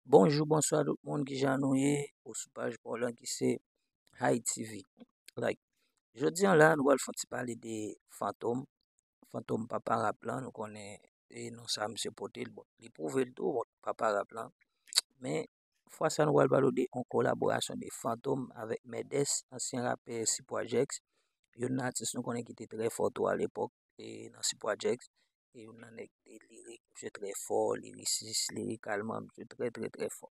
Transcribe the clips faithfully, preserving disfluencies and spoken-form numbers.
Bonjou, bonswa tout moun, kijan nou ye? Ou sou paj pa w lan ki se Haïti V. Like, jodi an la, nou pral fè yon ti pale de Fantom. Fantom papa rap lan, nou konnen e non sa misye pote l, bon, li pwouve l tou, bon, papa rap lan. Men, fwa sa nou pral pale de yon kolaborasyon de Fantom avèk Mèdès, ansyen rapè Sipwajex, youn nan atis nou konnen ki te trè fò tou alepòk e nan Sipwajex. E youn nan nèg de lirik, misye trè fò, lirisis, lirikalman, misye trè, trè, trè fò.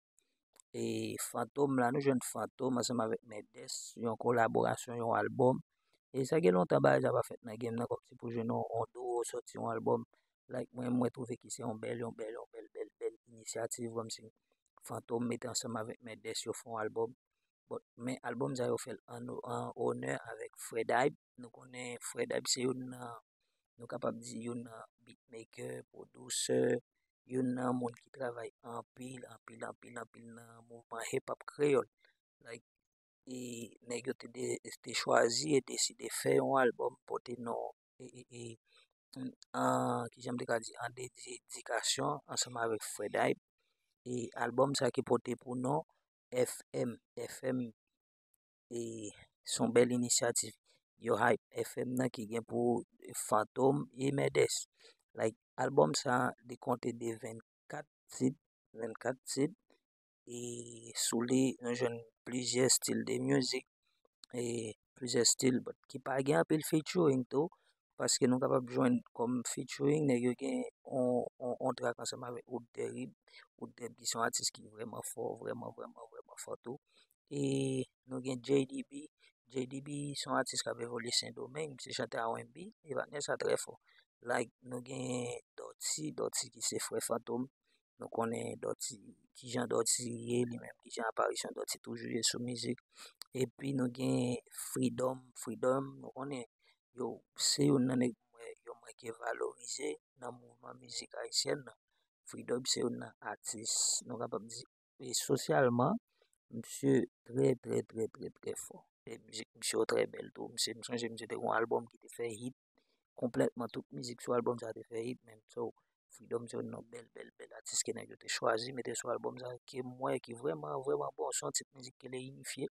E Fantom la, nou jwenn Fantom ansanm avèk Mèdès, yon kolaborasyon, yon albòm. E sa gen lontan bagay sa pa fèt nan game nan, kòmsi pou jwenn yon, yon duo sòti yon albòm. Like, mwen, mwen twouve ki se yon bèl, yon bèl, yon bèl, bèl, bèl inisyativ, kòmsi Fantom mete ansanm avèk Mèdès, yo fè yon albòm. Bon, men albòm sa yo fè l an, an onè avèk Fred Hype. Nou konnen Fred Hype se youn nan, nou kapab di youn nan beatmaker, pwodusè, youn nan moun ki travay anpil, anpil, anpil, anpil nan mouvman hip hop kreyòl. Like, e nèg yo te, de, te chwazi e deside fè yon albòm pote non e, e, e, an, kijan m te ka di, an dedikasyon ansanm avèk Fred Hype. E albòm sa ki pote pou non F M, F M, e se yon bèl inisyativ. Yo Hype F M nan ki gen pou Fantom e Mèdès. Like, albòm sa, li konte de vennkat tit, vennkat tit. E sou li, nou jwenn plizyè stil de mizik, e plizyè stil, but ki pa gen anpil featuring tou, paske nou kapab jwenn kòm featuring, nèg yo gen on, on, on track ansanm avèk Oud Terib. Oud Terib ki se yon atis ki vrèman fò, vrèman, vrèman, vrèman fò tou. E nou gen J D B, J D B se yon atis k ap evolye Sendomeng, misye chante R and B, e patnè sa trè fò. Like, nou gen Dutty, Dutty ki se frè Fantom. Nou konnen Dutty, kijan Dutty ye, li menm, kijan aparisyon Dutty toujou ye sou mizik. Epi nou gen Freedom, Freedom, nou konnen, yo, se youn nan nèg mwen, yo manke valorize nan mouvman mizik ayisyèn nan. Freedom se youn nan atis, nou kapab di, e sosyalman, misye trè, trè, trè, trè, trè fò. E mizik misye yo trè bèl tou. Misye, m sonje misye te gen yon albòm ki te fè hit konplètman. Tout mizik sou albòm sa te fè hit, men so, Freedom se youn nan bèl, bèl, bèl atis ke nèg yo te chwazi mete sou albòm sa, ke m wè ki vrèman, vrèman bon. Se yon tip mizik ke li inifye,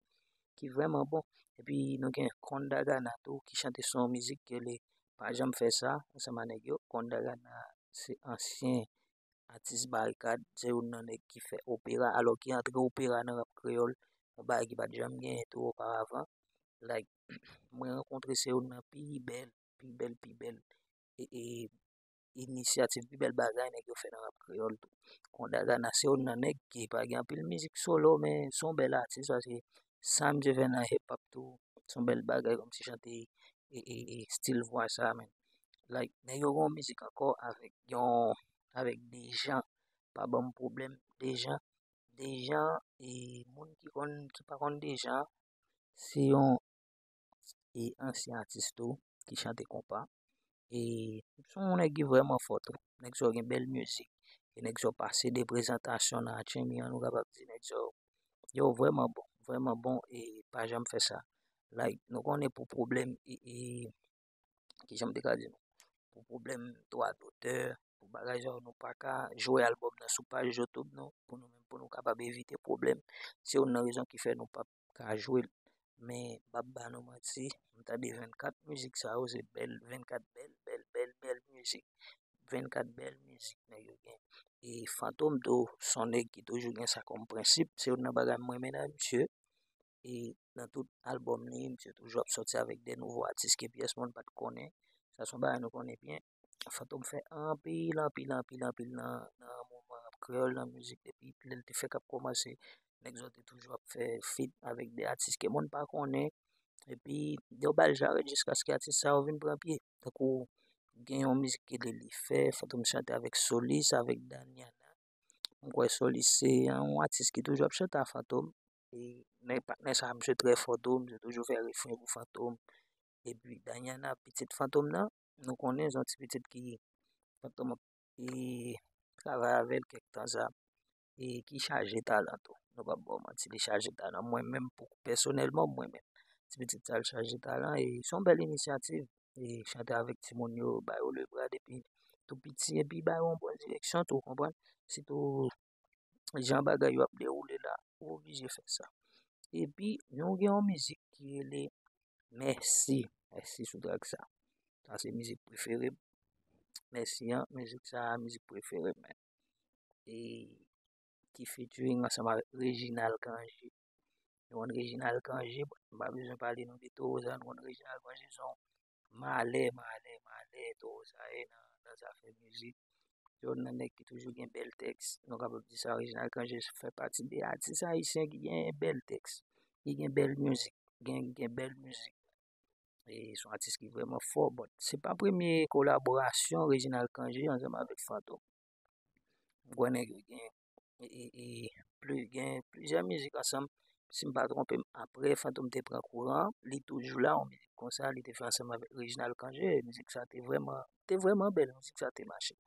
ki vrèman bon. Epi nou gen Kondagana tou, ki chante sou yon mizik ke li pa janm fè sa, ansanm ak nèg yo. Kondagana se ansyen atis Barikad, se youn nan nèg ki fè opera, alò ki antre opera nan rap kreyòl, yon bagay ki pa t janm genyen tou oparavan. Like, mwen rankontre se youn nan pi bèl, pi bèl, pi bèl, e, e, inisyativ, pi bèl bagay nèg yo fè nan rap kreyòl tou. Kondagana se youn nan nèg ki pa gen anpil mizik solo, men se yon bèl atis, paske sa misye fè nan hip hop tou, se yon bèl bagay, kòmsi chante e, e, e stil vwa sa, men. Like, nèg yo gen yon mizik ankò avèk yon, avèk Dejan, pa ban m pwoblèm, Dejan, Dejan, e moun ki konn, ki pa konn Dejan, se yon, e ansyen atis tou, ki chante konpa. E se yon nèg ki vrèman fò tou. Nèg sa yo gen bèl mizik. E nèg sa yo pase de prezantasyon nan Atchemi an, nou kapab di nèg sa yo, yo vrèman bon, vrèman bon, e pa janm fè sa. Like, nou konnen pou pwoblèm, e, e, kijan m te ka di nou? Pou pwoblèm dwa dotè, pou bagay sa yo, nou pa ka jwe albòm nan sou paj YouTube nou, pou nou menm, pou nou kapab evite pwoblèm. Se youn nan rezon ki fè nou p ap ka jwe l. Men m p ap ba nou manti, m tande vennkat mizik sa yo, se bèl, vennkat bèl, bèl, bèl, bèl mizik. Vennkat bèl mizik nèg yo gen. E Fantom tou, se yon nèg ki toujou gen sa kòm prensip, se youn nan bagay m renmen nan misye. E nan tout albòm li, misye toujou ap sòti avèk de nouvo atis ke pyès moun pa t konnen. Sa se yon bagay nou konnen byen. Fantom fè anpil, anpil, anpil, anpil nan, nan mouvman rap kreyòl, nan mizik, depi lè l te fèk ap kòmanse. Nèg sa yo te toujou ap fè feat avèk de atis ke moun pa konnen. Epi, yo ba l jarèt jiskaske atis sa yo vin pran pye. Tankou, gen yon mizik ke li, li fè, Fantom chante avèk Solis, avèk Daniana. M kwè Solis se yon atis ki toujou ap chante a Fantom. E, men patnè sa, misye trè fò tou, misye toujou fè refren pou Fantom. Epi, Daniana, pitit Fantom nan, nou konnen se yon ti pitit ki Fantom ap, e, travay avè l kèk tan sa. E ki chaje talan tou. Nou p ap ba w manti, li chaje talan. Mwen menm, pou, pèsonèlman, mwen menm, ti pitit sa, l chaje talan. E se yon bèl inisyativ. E chante avèk timoun yo, ba yo lebra depi tou piti, epi ba yo yon bon direksyon tou, konprann? Sitou jan bagay yo ap dewoule la, ou oblije fè sa. Epi, nou gen yon mizik ki rele Mèsi. Mèsi sou track sa. Sa se mizik prefere m. Mèsi an, mizik sa, mizik prefere m. E ki featuring ansanm avèk Reginald Cangé. Nou konn Reginald Cangé, m pa bezwen pale nou de Towo sa, nou konn Reginald Cangé se yon malè, malè, malè, Towo sa ye nan, nan zafè mizik. Se youn nan nèg ki toujou gen bèl tèks. Nou kapab di sa, Reginald Cangé fè pati de atis ayisyen ki gen bèl tèks, ki gen bèl mizik, gen, gen bèl mizik. E se yon atis ki vrèman fò, but se pa premye kolaborasyon Reginald Cangé ansanm avèk Fantom. M kwè nèg yo gen, e, e, e, pli, gen plizyè mizik ansanm. Si m pa twonpe m, apre Fantom te pran kouran, li toujou la, yon mizik konsa, li te fè ansanm avèk Reginald Cangé. Mizik sa te vrèman, te vrèman bèl, mizik sa te mache.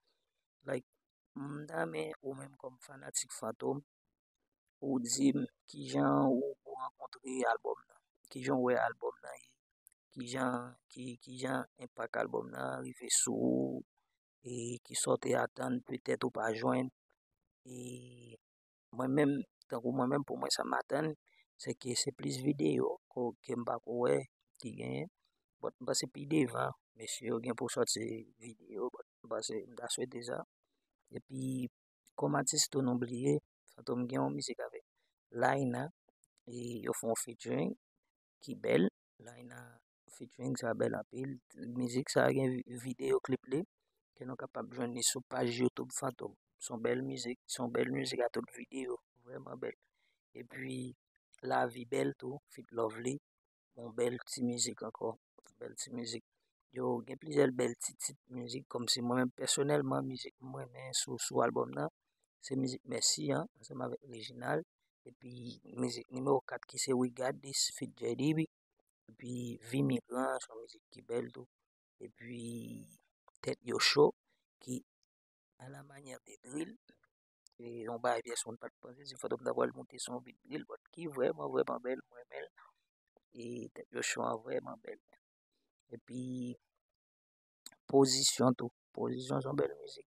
Like, m ta renmen ou menm kòm fanatik Fantom, ou di m kijan ou, ou rankontre albòm nan, kijan w wè albòm nan ye, kijan, ki, kijan enpak albòm nan rive sou ou, e kisa w te atann, petèt ou pa jwenn. E mwen menm, tankou mwen menm, pou mwen, sa m atann, se ke se plis videyo ko-, ke m pako wè ki genyen. But m panse pi devan, mesye yo gen pou sòti videyo, but m panse m ta swete sa. Epi, kòm atis tou nou bliye, Fantom gen yon mizik avèk Laina, e yo fè yon featuring ki bèl. Laina featuring sa bèl anpil. Mizik sa gen vi-, videyo klip li, ke nou kapab jwenn li sou paj YouTube Fantom. Se yon bèl mizik, se yon bèl mizik a tout videyo, vrèman bèl. Epi, Lavi Bèl tou, feat Lovely, yon bèl ti mizik ankò, bèl ti mizik. Yo gen plizyè bèl ti tit mizik, kòmsi mwen menm pèsonèlman, mizik mwen renmen sou, sou albòm nan, se mizik Mèsi an, ansanm avèk Reginald, epi mizik nimewo kat ki se We Got This feat J D B, epi Vi Migran, se yon mizik ki bèl tou, epi Tèt Yo Cho, ki a la manyè de drill, e yon bagay pyès moun pa t panse, se Fantom ta pral monte se yon beat drill, but ki vrèman, vrèman bèl, mwen renmen l, e Tèt Yo Cho an vrèman bèl. Epi, Pozisyon tou, Pozisyon se yon bèl mizik.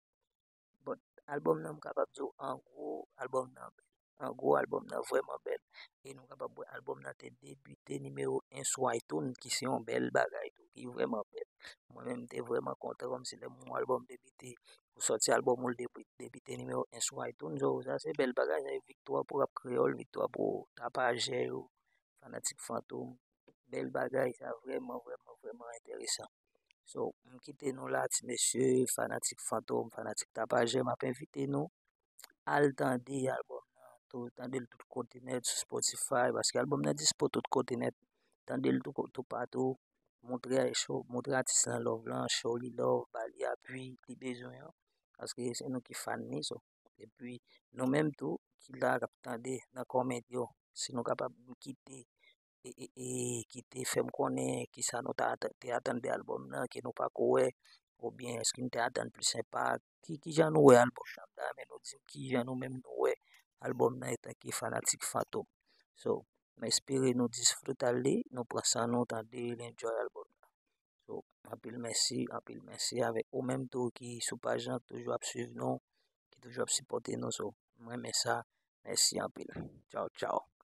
But, albòm nan, m kapab di w, an gwo, albòm nan bèl. An gwo, albòm nan vrèman bèl. E nou kapab wè, albòm nan te debite nimewo en sou iTunes, ki se yon bèl bagay tou, ki vrèman bèl. Mwen menm, m te vrèman kontan, kòmsi lè yon albòm debite, ou sòti albòm ou, l debi-, debite nimewo en sou iTunes, so, sa se bèl bagay, sa se viktwa pou rap kreyòl, viktwa pou tapajè yo, fanatik Fantom. Bèl bagay, sa vrèman, vrèman, vrèman enteresan. So, m kite nou la, ti mesye, fanatik Fantom, fanatik Tapajè, m ap envite nou al tande albòm nan, tou, tande l tout kote nèt, sou Spotify, paske albòm nan dispo tout kote nèt. Tande l tou ko-, toupatou, montre show, montre atis lan love lan, show li love, ba li apui li bezwen an, paske se nou ki fan li, so. Epi, nou menm tou, ki la, k ap tande nan kòmantè yo, si nou kapab kite e, e, e, kite fè m konnen kisa nou ta atan-, te atann de albòm nan, ke nou pako wè, oubyen èske nou te atann plis enpak, ki, kijan nou wè albòm nan. M ta renmen nou di m kijan nou menm nou wè albòm nan antanke fanatik Fantom. So, m espere nou disfrute li, nou pran san nou tande l, enjoy albòm nan. So, anpil mèsi, anpil mèsi avèk ou menm tou ki sou paj lan, toujou ap swiv nou, ki toujou ap sipòte nou. So, m renmen sa. Mèsi anpil. Tchaw, tchaw.